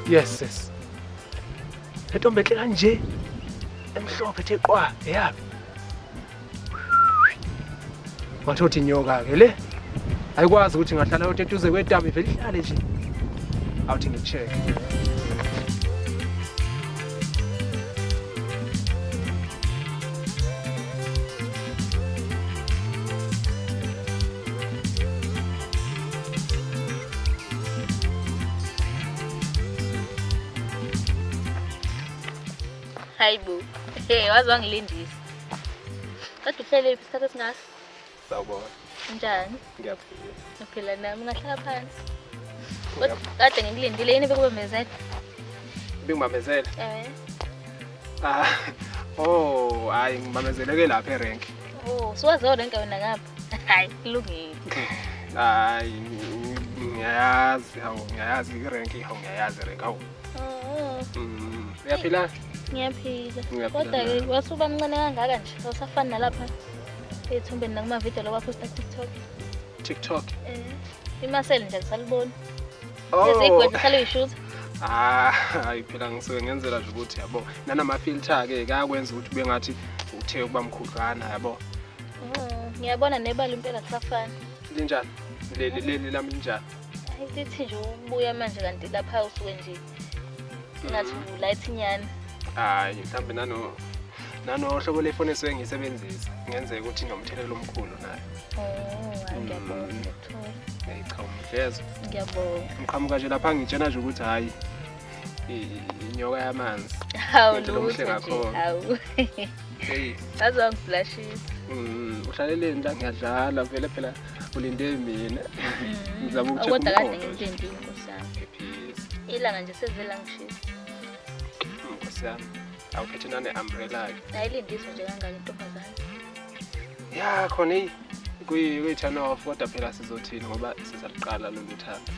Yes sis. Le ntombi enhle kanje emhlophe ethe qwa eyaphi? Wathothi inyoka ke le. Ayikwazi ukuthi ngahlala yodwa eduze kwedamu ivele ihlale nje. Awuthi ngicheck. Hayibo. Hey, waze wangilindisa. Kade uhlele phi isikhathi esingaka? Sawubona. Unjani? Ngiyaphila. Ngiphila nami, ungahlala phansi. Kade ngikulindile yini bekubambezela? Bengibambezela? Eh. Ah. Oh, hayi ngibambezeleke lapha erank. Oh, suwazi renk wena ngapha. Hayi, kulungile. Hayi, ngiyayazi, hawu, ngiyayazi irank, hawu ngiyayazi irank, hawu. Oh. Uyaphila? Ngiyaphila. Kodwa-ke wasuba mncane kangaka nje, awusafani nalapha ethumbeni nakuma-video lo waphosta ku-TikTok. TikTok? Eh. Imaseli nje akusaliboni. Oh. Lezi igwedla uhlale uyishutha. Ah, hayi phela ngisuke ngenzela nje ukuthi yabo, nanama-filter-ke kayakwenza ukuthi ube ngathi uthe ukuba mkhudlwana yabo. Ngiyabona nebala impela kusafani. Linjani? Leli lami linjani? Hayi lithi nje ubuya manje kanti lapha usuke nje ngathi ulight nyana. Hayi mhlawumbe nanohlobo lefoni esuke ngiyisebenzisa kungenzeka ukuthi inomthelela omkhulu nayo. Oh, ngiyabonga ngiyakuthola. Hey cha umdlezo. Ngiyabonga. Ngiqhamuka nje lapha ngitshena nje ukuthi hayi inyoka yamanzi. Hawu lutho nje. Hawu. Hey. Waze wangiblashisa. Uhlaleleni la ngiyadlala vele phela ulinde mina. Ngizama ukucheck. Kodwa kade ngilindile Nkosi yami. Phephisa. Ilanga nje sezela ngishisa. Nkosi yami. Awuphethe nane umbrella ke. Ayilindiswa nje kangaka intombazane. Ya khona kuyi turn off kodwa phela sizothini ngoba sizaliqala lolu thando.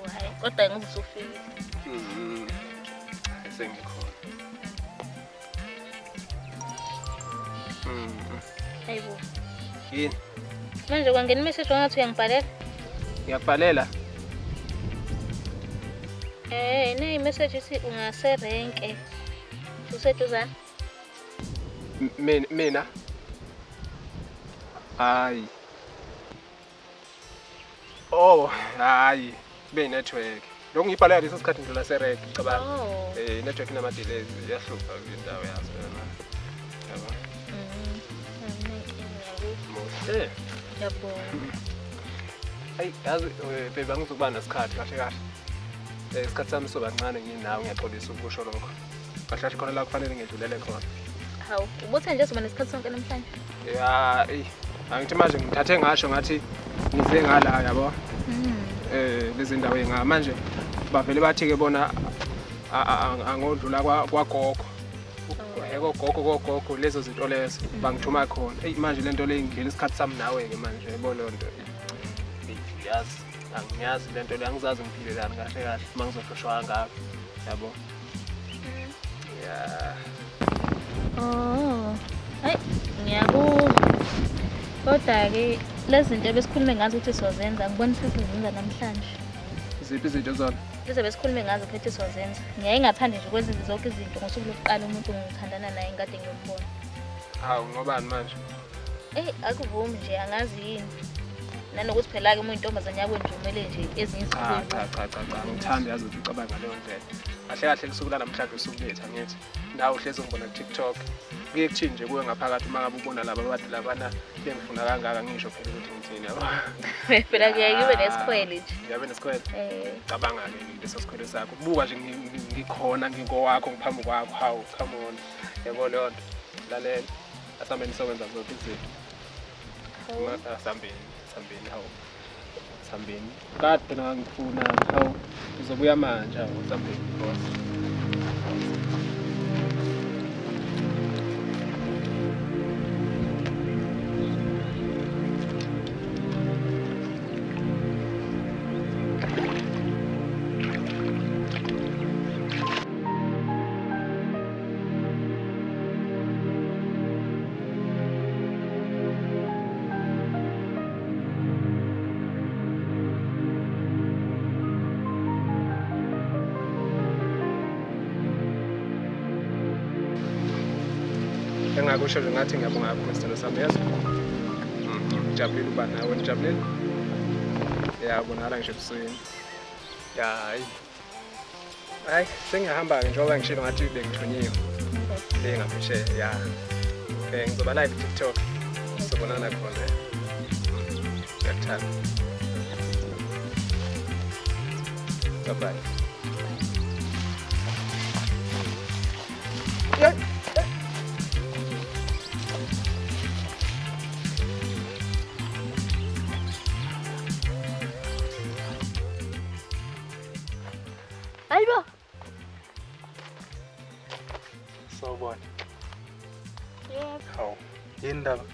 Oh hayi kodwa ngoba usufika. Sengikhona. Hayibo. Yini? Manje kwangena imessage wangathi uyangibhalela? Ngiyakubhalela? Eh, ne message ithi ungaserenke. Useduzane? Mina? Hayi. Oh, hayi. Be network. Lokhu ngibhalela leso sikhathi ngidlula serenke, ngicabanga. Oh. Eh, network inama delays iyahlupha kule ndawo yazo yona. Yabo. Muhle. Ngiyabonga. Hayi, yazi baby angizokuba nesikhathi kahle kahle. Isikhathi sami soba kancane nginawe ngiyaxolisa ukusho lokho. Kahle kahle khona la kufanele ngedlulele khona. Hawu, ubuthe nje sizoba nesikhathi sonke namhlanje. Ya, eyi, angithi manje ngithathe ngasho ngathi ngize ngala yabo. Lezi ndawo enga manje bavele bathi ke bona angodlula kwagogo. Gogo gogo lezo zinto lezo bangithuma khona. Eyi manje lento le ingena isikhathi sami nawe ke manje yabo leyo nto. Yazi, angiyazi lento le angizazi ngiphilelani kahle kahle uma ngizohloshwa kangaka yabo. Yeah. Oh. Hayi, ngiyakuzwa. Kodwa ke lezi zinto ebesikhulume ngazo ukuthi sizozenza, ngibona sesizenza namhlanje. Ziphi izinto zona? Lezi ebesikhulume ngazo ukuthi sizozenza. Ngiyaye ngathanda nje ukwenza zonke izinto ngosuku lokuqala umuntu ngithandana naye ngikade ngiyombona. Hawu, ngobani manje? Eh, akuvumi nje angazi yini. Nanokuthi phela ke uma intombazane yakho nje umele nje ezinye izinto. Cha cha cha cha, ngithanda yazi ukuthi ucabanga ngaleyo ndlela. Kahle kahle usuku lanamhlanje usuku lethu angithi. Nawe uhlezi ungibona ku-TikTok. Kuye kuthini nje kuwe ngaphakathi uma ngabe ubona laba abantu labana bengifuna kangaka ngisho phela ukuthi ngithini yabo. Phela kuyaye kube nesikhwele nje. Ngiyabe nesikhwele. Eh. Cabanga ke leso sikhwele sakho. Buka nje ngikhona ngingowakho ngiphambi kwakho. Hawu, come on. Yabo leyo nto. Lalela. Asambeni sokwenza zonke izinto. Asambeni, asambeni hawu. Asambeni. Kade phela ngifuna hawu. Ngizobuya manje hawu, asambeni boss. Engakusho nje ngathi ngiyabonga kakhulu sithando sami yazi. Ngijabulile ukuba nawe, ngijabulile. Ya bonakala ngisho ebusweni. Ya hayi. Hayi, sengiyahamba-ke njengoba ngishilo ngathi bengithunyiwe. Le ngaphesheya, ya. Okay, ngizoba live TikTok. Sobonana khona. Ngiyakuthanda. Bye bye. Yeah. Hayibo. Sawubona. Yebo. Hawu, yini ndaba?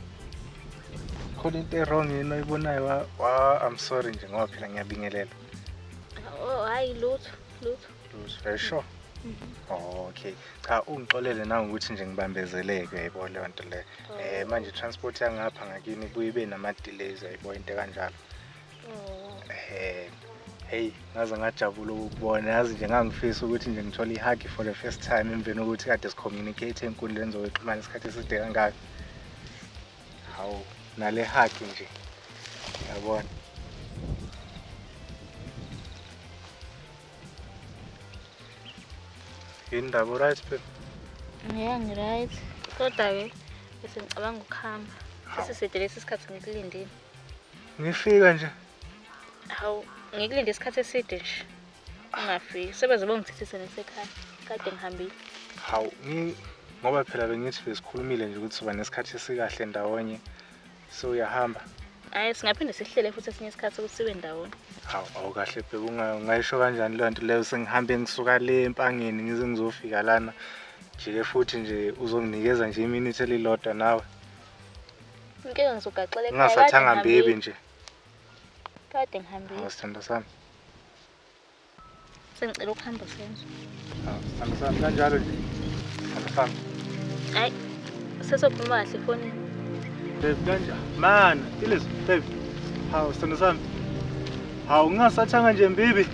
Khona into e-wrong yini oyibonayo? I'm sorry nje ngoba phela ngiyabingelela. Oh, hayi lutho, lutho. Lutho, are you sure? Oh, okay. Cha, ungixolele nawe ukuthi nje ngibambezeleke uyayibona leyo nto leyo. Manje transport yangapha ngakini ibuye ibe nama-delays uyayibona into kanjalo. Oh. Hey, ngaze ngajabula ukukubona. Yazi nje ngangifisa ukuthi nje ngithole i-hug for the first time emveni kokuthi kade si-communicate enkundleni zokuxhumana isikhathi eside kangaka. Hawu, nale hug nje. Yabona. Yini ndaba, right babe? Yeah, ngi-right. Kodwa-ke bese ngicabanga ukuhamba. Sesiside lesi sikhathi ngikulindile. Ngifika nje. Hawu, ngikulinde isikhathi eside nje. Ungafiki. Sebeze bongithethise nasekhaya. Kade ngihambile. Hawu, ngoba phela bengithi besikhulumile nje ukuthi soba nesikhathi esikahle ndawonye. So uyahamba. Hayi, singaphinde sihlele futhi esinye isikhathi ukuthi sibe ndawonye. Hawu, awukahle babe, ungayisho kanjani leyo nto leyo? Sengihambe ngisuka le empangeni ngize ngizofika lana. Jike futhi nje uzonginikeza nje iminute elilodwa nawe. Inkinga ngizogaxela ekhaya. Ngingasathanga mbibi nje. Kade ngihambile. Hawu, sithando sami. Sengicela ukuhamba Senzo. Hawu, sithando sami kanjalo nje. Sithando sami. Hayi, sesokhuluma kahle efonini. Babe kanjani? Man, ilizwi babe. Hawu, sithando sami. Hawu, ngingasathanga nje mbibi.